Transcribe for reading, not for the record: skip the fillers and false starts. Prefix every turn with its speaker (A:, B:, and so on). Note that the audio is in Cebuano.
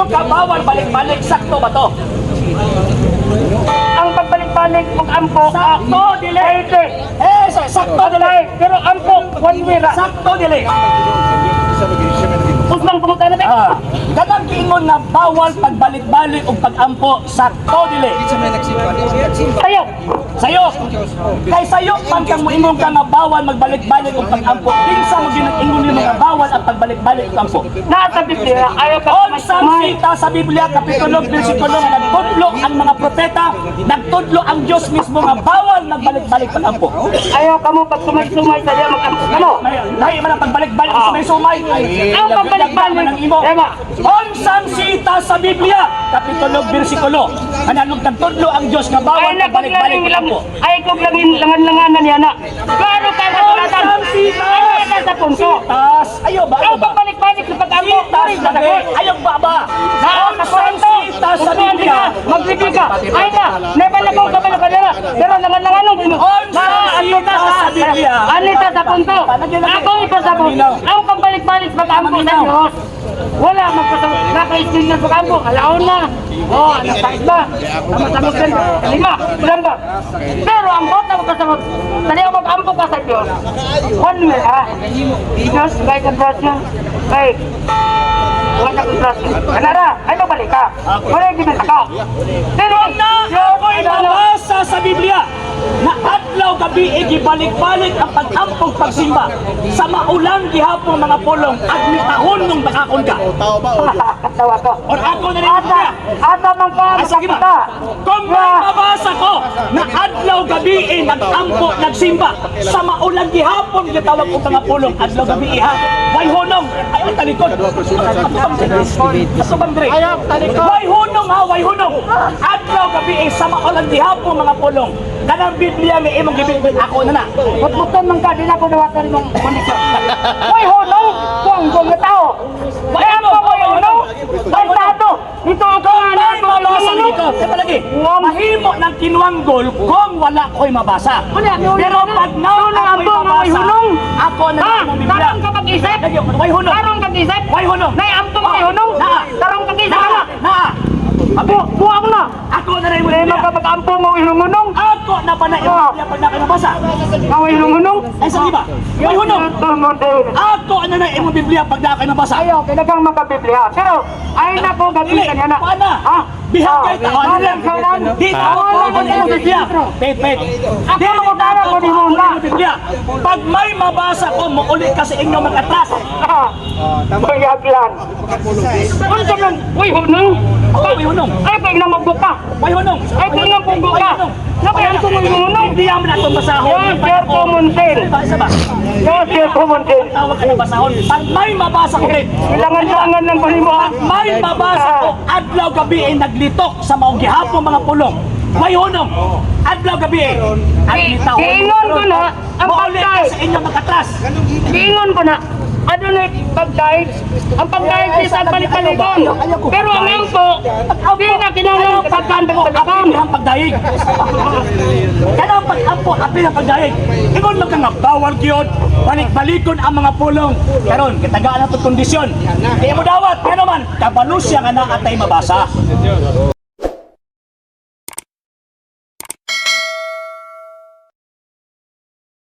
A: Ka bawal balik-balik, sakto ba to?
B: Ang pagbalik-balik og ampo.
A: Sakto, dili.
B: Pwede.
A: Eh, sakto dili.
B: Pero ampo, one way ra.
A: Sakto dili.
B: Usbang pangutana ba?
A: Ah, kanang giingon nga bawal pagbalik-balik og pag-ampo, sakto dili?
B: Sayo.
A: Sayo. Kay sayo man kang moingon ka nga bawal magbalik-balik og pag-ampo. Kinsa mo ginag-ingon nimo nga bawal ang pagbalik-balik og ampo?
B: Naa sa Biblia, ayaw ka
A: Unsang sita sa Biblia, kapitulo, bersikulo nga nagtudlo ang mga propeta, nagtudlo ang Diyos mismo nga bawal magbalik-balik pag-ampo?
B: Ayaw ka mo pag sumay-sumay sa diya mag-ampo ka mo.
A: Lahi man ang pagbalik-balik sa may sumay.
B: Ang pagbalik-balik,
A: Man ang imo.
B: Ema.
A: Unsang sita sa Biblia, kapitulo, bersikulo, nga nagtudlo ang Diyos nga bawal
B: Ay na kog
A: magbalik-balik
B: lang lang
A: pag-ampo?
B: ay kog lang langan-langanan niya na. Klaro kay kasulatan.
A: Unsang sita?
B: Ay na sa punto.
A: Sitas. Ayo ba? Ayo
B: Ang
A: ba?
B: pagbalik-balik sa pag-ampo,
A: Sitas
B: diri sa
A: lagi.
B: sagot.
A: Ayaw ba ba?
B: Sa
A: Unsang
B: kwento,
A: sita sa
B: Biblia,
A: Biblia?
B: magbibigay ka. Ay na, nebala kong kabalo ka nila. Pero langan-langanon mo.
A: Unsang sita sa Biblia?
B: Anita sa punto. Ako ipasabot. Ang pagbalik-balik sa pag-ampo sa Diyos. Wala magpasabot. Naka-istil na pag-ampo. Alaon na. Oh, nasa ba? Tama-tama ka. Lima, ilan ba? Pero ang bot na magpasabot, dali ang mag-ampo ka sa Diyos. One way, ha? Diyos, kay kontrasya. Kay, wala kontrasya. Kanara, ay magbalik ka. Wala yung gibenta ka. Pero,
A: Na ako'y mabasa sa Biblia na adlaw gabi gibalik-balik ang pag-ampong pagsimba sa maulang gihapong mga pulong at mitahon nung bakakon ka.
B: Tawa ko.
A: Or ako na rin
B: Ata,
A: Biblia.
B: ata man ka,
A: Ay, sige ba?
B: makakita.
A: Kung may mabasa ko na adlaw gabi nag-ampo nagsimba sa maulang gihapon gitawag og mga pulong adlaw gabi ha. Way hunong ay ang talikod. Ato bang dre? Way hunong ha, way hunong. Adlaw gabi sa maulang gihapon mga pulong. Kanang Biblia nga imong gibitbit ako na na.
B: Mutmutan man ka, di na ko nawatan mong kondisyon. Hoy, honong, buwang nga tao. Ay, ang pa honong, bantado. Ito ang
A: May
B: kanan,
A: mabasa dito. Kaya palagi, mahimo ng kinwanggol kung wala ko'y mabasa.
B: Wala, wala
A: Pero
B: na.
A: pag na
B: Wala,
A: ako'y
B: ang buong
A: mabasa,
B: hunong.
A: ako na
B: Ha?
A: lang imong Biblia.
B: Tarong ka mag-isip?
A: Lagi, way hunong.
B: Tarong kag isip?
A: Way hunong.
B: Nay, ampong way hunong?
A: Naa.
B: Tarong kag isip
A: Naa.
B: na.
A: Naa. Abi,
B: Buwang na.
A: ako na lang imong
B: Hindi
A: Biblia.
B: man ka mag-ampo mo ilungunong.
A: Ako na pa na imong Biblia pag nakinabasa.
B: Ang ilungunong.
A: Ay, sa ba? Way hunong. Ako na na imong Biblia pag nakinabasa.
B: Ayaw, kailangan magka-Biblia. Pero, ay nako, gabi
A: Dili,
B: ka niya na.
A: paana?
B: Ha?
A: Bihag kay tao.
B: Walang kalan.
A: Di ako ako na imong Biblia. Wait, wait.
B: Ako
A: Dili
B: mangutana
A: na
B: ko ni
A: ako
B: Muna.
A: imong Biblia. Pag may mabasa ko, muuli ka sa inyo mag-atras.
B: Ah, Bayag lang. Unsa man, uy, hunong.
A: Oh, way hunong.
B: Ay, kay nang magbuka.
A: Way hunong.
B: Ay, kay nang punggo ka. Nakay ang hunong.
A: Hindi mo na itong basahon.
B: Yes, sir, kumuntin.
A: Isa ba? Isa ba?
B: Yes, sir, kumuntin.
A: Tawag ka ng basahon. Pag may mabasa ko rin.
B: Ilangan-langan lang ko nimo.
A: Pag may mabasa ko, adlaw gabi ay naglitok sa maong gihapon mga pulong. May hunong. Adlaw gabi ay. Ang
B: Giingon ko na, ang
A: Mauli ka
B: pagkain.
A: sa inyo mag-atras.
B: Giingon ko na. Adunay pagdahil. Ang pagdahil is ang balik-balikon. Pero ang ampo, di na kinahanglan pagkan-balikan.
A: Apil ang pagdayeg. Kanang pag-ampo, apil ang pagdayeg. Ingon man ka nga bawal gyud, balik-balikon ang mga pulong. Karon, kitagaan na kondisyon. Di mo dawat, kano man, kabalo siya nga naa tay mabasa.